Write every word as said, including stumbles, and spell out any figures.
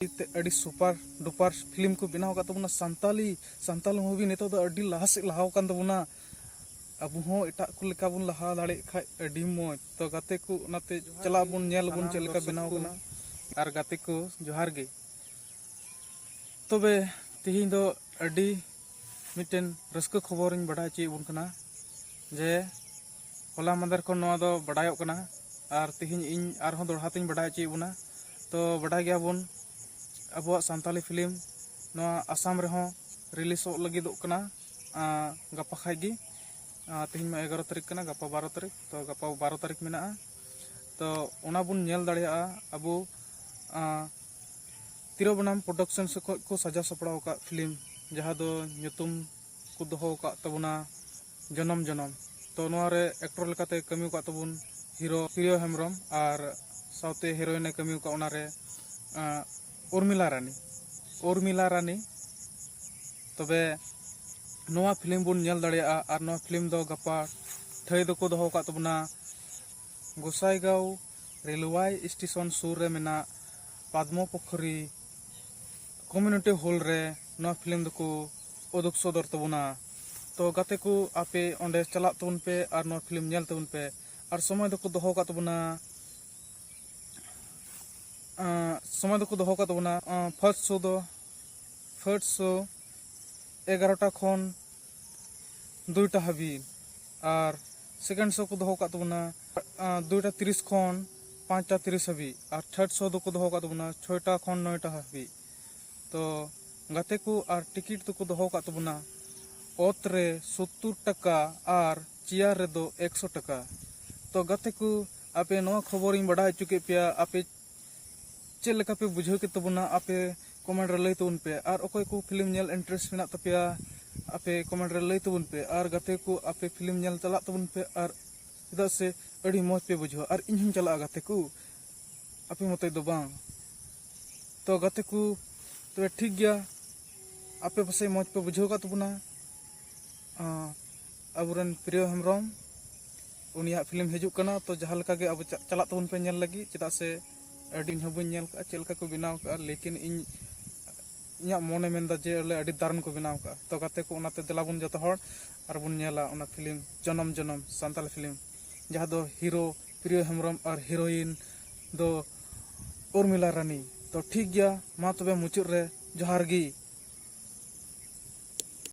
ᱛᱮ ᱟᱹᱰᱤ super duper film ᱠᱚ ᱵᱮᱱᱟᱣ ᱟᱠᱟᱫ ᱛᱟᱵᱚᱱᱟ᱾ ᱥᱟᱱᱛᱟᱞᱤ ᱥᱟᱱᱛᱟᱞ ᱢᱩᱵᱷᱤ ᱱᱤᱛᱚᱜ ᱫᱚ ᱟᱹᱰᱤ ᱞᱟᱦᱟ ᱥᱮᱫ ᱞᱟᱦᱟᱣ ᱟᱠᱟᱱ ᱛᱟᱵᱚᱱᱟ᱾ ᱟᱵᱚ ᱦᱚᱸ ᱮᱴᱟᱜ ᱠᱚ ᱞᱮᱠᱟ ᱵᱚᱱ ᱞᱟᱦᱟ ᱫᱟᱲᱮᱭᱟᱜ ᱠᱷᱟᱡ ᱟᱹᱰᱤ ᱢᱚᱡᱽ᱾ ᱛᱚ ᱜᱟᱛᱮ ᱠᱚ, ᱚᱱᱟᱛᱮ ᱪᱟᱞᱟᱜ ᱟᱵᱚᱱ, ᱧᱮᱞ ᱟᱵᱚᱱ ᱪᱮᱫ ᱞᱮᱠᱟ ᱵᱮᱱᱟᱣ ᱠᱟᱱᱟ᱾ ᱟᱨ ᱜᱟᱛᱮ ᱠᱚ, ᱡᱚᱦᱟᱨ ᱜᱮ᱾ ᱛᱚᱵᱮ ᱛᱮᱦᱮᱧ ᱫᱚ ᱟᱹᱰᱤ ᱢᱤᱫᱴᱮᱱ ᱨᱟᱹᱥᱠᱟᱹ ᱠᱷᱚᱵᱚᱨᱤᱧ ᱵᱟᱰᱟᱭ ᱦᱚᱪᱚᱭᱮᱫ ᱵᱚᱱ ᱠᱟᱱᱟ ᱡᱮ ᱦᱚᱞᱟ ᱢᱟᱫᱷᱮᱨ ᱠᱷᱚᱱ ᱱᱚᱣᱟ ᱫᱚ ᱵᱟᱰᱟᱭᱚᱜ ᱠᱟᱱᱟ᱾ ᱟᱨ ᱛᱮᱦᱮᱧ ᱤᱧ ᱟᱨᱦᱚᱸ ᱫᱚᱦᱲᱟ ᱛᱮᱧ ᱵᱟᱰᱟᱭ ᱦᱚᱪᱚᱭᱮᱫ ᱵᱚᱱᱟ᱾ ᱛᱚ ᱵᱟᱰᱟᱭ ᱜᱮᱭᱟᱵᱚᱱ, ᱟᱵᱚᱣᱟᱜ ᱥᱟᱱᱛᱟᱞᱤ ᱯᱷᱤᱞᱢ ᱱᱚᱣᱟ ᱟᱥᱟᱢ ᱨᱮᱦᱚᱸ ᱨᱤᱞᱤᱡᱚᱜ ᱞᱟᱹᱜᱤᱫᱚᱜ ᱠᱟᱱᱟ, ᱟᱸ, ᱜᱟᱯᱟ ᱠᱷᱟᱡ ᱜᱮ᱾ ᱟᱸ, ᱛᱮᱦᱮᱧ ᱢᱟ ᱮᱜᱟᱨᱚ ᱛᱟᱹᱨᱤᱠᱷ ᱠᱟᱱᱟ, ᱜᱟᱯᱟ ᱵᱟᱨᱚ ᱛᱟᱹᱨᱤᱠᱷ, ᱛᱚ ᱜᱟᱯᱟ ᱵᱟᱨᱚ ᱛᱟᱹᱨᱤᱠᱷ ᱢᱮᱱᱟᱜᱼᱟ᱾ ᱛᱚ ᱚᱱᱟ ᱵᱚᱱ ᱧᱮᱞ ᱫᱟᱲᱮᱭᱟᱜᱼᱟ ᱟᱵᱚ, ᱟᱸ, ᱛᱤᱨᱚ ᱵᱚᱱᱟᱢ ᱯᱨᱚᱰᱟᱠᱥᱚᱱ ᱥᱮᱫ ᱠᱷᱚᱱ ᱠᱚ ᱥᱟᱡᱟᱣ ᱥᱟᱯᱲᱟᱣ ᱟᱠᱟᱫ ᱯᱷᱤᱞᱢ, ᱡᱟᱦᱟᱸ ᱫᱚ ᱧᱩᱛᱩᱢ ᱠᱚ ᱫᱚᱦᱚ ᱟᱠᱟᱫ ᱛᱟᱵᱚᱱᱟ ᱡᱚᱱᱚᱢ ᱡᱚᱱᱚᱢ᱾ ᱛᱚ ᱱᱚᱣᱟ ᱨᱮ ᱮᱠᱴᱚᱨ ᱞᱮᱠᱟᱛᱮ ᱠᱟᱹᱢᱤ ᱟᱠᱟᱫ ᱛᱟᱵᱚᱱ ᱦᱤᱨᱳ ᱯᱨᱤᱭᱚ ᱦᱮᱢᱵᱨᱚᱢ, ᱟᱨ ᱥᱟᱶᱛᱮ ᱦᱤᱨᱳᱭᱤᱱ ᱮ ᱠᱟᱹᱢᱤ ᱟᱠᱟᱫ ᱚᱱᱟᱨᱮ, ᱟᱸ, ᱩᱨᱢᱤᱞᱟ ᱨᱟᱱᱤ, ᱩᱨᱢᱤᱞᱟ ᱨᱟᱱᱤ᱾ ᱛᱚᱵᱮ ᱱᱚᱣᱟ ᱯᱷᱤᱞᱢ ᱵᱚᱱ ᱧᱮᱞ ᱫᱟᱲᱮᱭᱟᱜᱼᱟ᱾ ᱟᱨ ᱱᱚᱣᱟ ᱯᱷᱤᱞᱢ ᱫᱚ ᱜᱟᱯᱟ ᱴᱷᱟᱹᱭ ᱫᱚᱠᱚ ᱫᱚᱦᱚ ᱟᱠᱟᱫ ᱛᱟᱵᱚᱱᱟ ᱜᱚᱥᱟᱭᱜᱟᱸᱣ ᱨᱮᱞᱣᱟᱭ ᱥᱴᱮᱥᱚᱱ ᱥᱩᱨ ᱨᱮ ᱢᱮᱱᱟᱜ ᱯᱟᱫᱢᱚ ᱯᱩᱠᱷᱨᱤ ᱠᱚᱢᱤᱭᱩᱱᱤᱴᱤ ᱦᱚᱞ ᱨᱮ ᱱᱚᱣᱟ ᱯᱷᱤᱞᱢ ᱫᱚᱠᱚ ᱩᱫᱩᱜ ᱥᱚᱫᱚᱨ ᱛᱟᱵᱚᱱᱟ᱾ ᱛᱚ ᱜᱟᱛᱮ ᱠᱚ, ᱟᱯᱮ ᱚᱸᱰᱮ ᱪᱟᱞᱟᱜ ᱛᱟᱵᱚᱱ ᱯᱮ ᱟᱨ ᱱᱚᱣᱟ ᱯᱷᱤᱞᱢ ᱧᱮᱞ ᱛᱟᱵᱚᱱ ᱯᱮ᱾ ᱟᱨ ᱥᱚᱢᱚᱭ ᱫᱚᱠᱚ ᱫᱚᱦᱚ ᱟᱠᱟᱫ ᱛᱟᱵᱚᱱᱟ, ᱟᱸ, ᱥᱚᱢᱚᱭ ᱫᱚᱠᱚ ᱫᱚᱦᱚ ᱟᱠᱟᱫ ᱛᱟᱵᱚᱱᱟ, ᱟᱸ, ᱯᱷᱟᱥᱴ ᱥᱳ ᱫᱚ, ᱯᱷᱟᱥᱴ ᱥᱳ ᱮᱜᱟᱨᱚᱴᱟ ᱠᱷᱚᱱ ᱫᱩᱭᱴᱟ ᱦᱟᱹᱵᱤᱡ, ᱟᱨ ᱥᱮᱠᱮᱱᱰ ᱥᱳ ᱠᱚ ᱫᱚᱦᱚ ᱟᱠᱟᱫ ᱛᱟᱵᱚᱱᱟ, ᱟᱸ, ᱫᱩᱭᱴᱟ ᱛᱤᱨᱤᱥ ᱠᱷᱚᱱ ᱯᱟᱸᱪᱴᱟ ᱛᱤᱨᱤᱥ ᱦᱟᱹᱵᱤᱡ, ᱟᱨ ᱛᱷᱟᱨᱰ ᱥᱳ ᱫᱚᱠᱚ ᱫᱚᱦᱚ ᱟᱠᱟᱫ ᱛᱟᱵᱚᱱᱟ ᱪᱷᱚᱭᱴᱟ ᱠᱷᱚᱱ ᱱᱚᱭᱴᱟ ᱦᱟᱹᱵᱤᱡ᱾ ᱛᱚ ᱜᱟᱛᱮ ᱠᱚ, ᱟᱨ ᱴᱤᱠᱤᱴ ᱫᱚᱠᱚ ᱫᱚᱦᱚ ᱟᱠᱟᱫ ᱛᱟᱵᱚᱱᱟ ᱚᱛ ᱨᱮ ᱥᱳᱛᱛᱳᱨ ᱴᱟᱠᱟ ᱟᱨ ᱪᱮᱭᱟᱨ ᱨᱮᱫᱚ ᱮᱠᱥᱚ ᱴᱟᱠᱟ᱾ ᱛᱚ ᱜᱟᱛᱮ ᱠᱚ, ᱟᱯᱮ ᱱᱚᱣᱟ ᱠᱷᱚᱵᱚᱨᱤᱧ ᱵᱟᱰᱟᱭ ᱦᱚᱪᱚ ᱠᱮᱫ ᱯᱮᱭᱟ, ᱟᱯᱮ ᱪᱮᱫ ᱞᱮᱠᱟ ᱯᱮ ᱵᱩᱡᱷᱟᱹᱣ ᱠᱮᱫ ᱛᱟᱵᱚᱱᱟ? ᱟᱯᱮ ᱠᱚᱢᱮᱱᱴ ᱨᱮ ᱞᱟᱹᱭ ᱛᱟᱵᱚᱱ ᱯᱮ᱾ ᱟᱨ ᱚᱠᱚᱭ ᱠᱚ ᱯᱷᱤᱞᱢ ᱧᱮᱞ ᱤᱱᱴᱟᱨᱮᱥᱴ ᱢᱮᱱᱟᱜ ᱛᱟᱯᱮᱭᱟ, ᱟᱯᱮ ᱠᱚᱢᱮᱱᱴ ᱨᱮ ᱞᱟᱹᱭ ᱛᱟᱵᱚᱱ ᱯᱮ᱾ ᱟᱨ ᱜᱟᱛᱮ ᱠᱚ, ᱟᱯᱮ ᱯᱷᱤᱞᱢ ᱧᱮᱞ ᱪᱟᱞᱟᱜ ᱛᱟᱵᱚᱱ ᱯᱮ, ᱟᱨ ᱪᱮᱫᱟᱜ ᱥᱮ ᱟᱹᱰᱤ ᱢᱚᱡᱽ ᱯᱮ ᱵᱩᱡᱷᱟᱹᱣᱟ᱾ ᱟᱨ ᱤᱧ ᱦᱚᱸᱧ ᱪᱟᱞᱟᱜᱼᱟ ᱜᱟᱛᱮ ᱠᱚ, ᱟᱯᱮ ᱢᱚᱛᱚᱡ ᱫᱚ ᱵᱟᱝ᱾ ᱛᱚ ᱜᱟᱛᱮ ᱠᱚ, ᱛᱚᱵᱮ ᱴᱷᱤᱠ ᱜᱮᱭᱟ, ᱟᱯᱮ ᱯᱟᱥᱮᱡ ᱢᱚᱡᱽ ᱯᱮ ᱵᱩᱡᱷᱟᱹᱣ ᱟᱠᱟᱫ ᱛᱟᱵᱚᱱᱟ᱾ ᱟᱸ, ᱟᱵᱚᱨᱮᱱ ᱯᱨᱤᱭᱚ ᱦᱮᱢᱵᱨᱚᱢ, ᱩᱱᱤᱭᱟᱜ ᱯᱷᱤᱞᱢ ᱦᱤᱡᱩᱜ ᱠᱟᱱᱟ᱾ ᱛᱚ ᱡᱟᱦᱟᱸ ᱞᱮᱠᱟ ᱜᱮ ᱟᱵᱚ ᱪᱟ-, ᱪᱟᱞᱟᱜ ᱛᱟᱵᱚᱱ ᱯᱮ ᱧᱮᱞ ᱞᱟᱹᱜᱤᱫ, ᱪᱮᱫᱟᱜ ᱥᱮ ᱟᱹᱰᱤ ᱤᱧ ᱦᱚᱸ ᱵᱟᱹᱧ ᱧᱮᱞ ᱠᱟᱜᱼᱟ ᱪᱮᱫ ᱞᱮᱠᱟ ᱠᱚ ᱵᱮᱱᱟᱣ ᱠᱟᱜᱼᱟ, ᱞᱮᱠᱤᱱ ᱤᱧ, ᱤᱧᱟᱹᱜ ᱢᱚᱱᱮ ᱢᱮᱱᱫᱟ ᱡᱮ ᱵᱚᱞᱮ ᱟᱹᱰᱤ ᱫᱟᱨᱩᱱ ᱠᱚ ᱵᱮᱱᱟᱣ ᱠᱟᱜᱼᱟ᱾ ᱛᱚ ᱜᱟᱛᱮ ᱠᱚ, ᱚᱱᱟᱛᱮ ᱫᱮᱞᱟ ᱵᱚᱱ ᱡᱚᱛᱚ ᱦᱚᱲ ᱟᱨ ᱵᱚᱱ ᱧᱮᱞᱟ ᱚᱱᱟ ᱯᱷᱤᱞᱢ ᱡᱚᱱᱚᱢ ᱡᱚᱱᱚᱢ ᱥᱟᱱᱛᱟᱲ ᱯᱷᱤᱞᱢ, ᱡᱟᱦᱟᱸ ᱫᱚ ᱦᱤᱨᱳ ᱯᱨᱤᱭᱚ ᱦᱮᱢᱵᱨᱚᱢ ᱟᱨ ᱦᱤᱨᱳᱭᱤᱱ ᱫᱚ ᱩᱨᱢᱤᱞᱟ ᱨᱟᱱᱤ᱾ ᱛᱚ ᱴᱷᱤᱠ ᱜᱮᱭᱟ, ᱢᱟ ᱛᱚᱵᱮ ᱢᱩᱪᱟᱹᱫ ᱨᱮ ᱡᱚᱦᱟᱨ ᱜᱮ᱾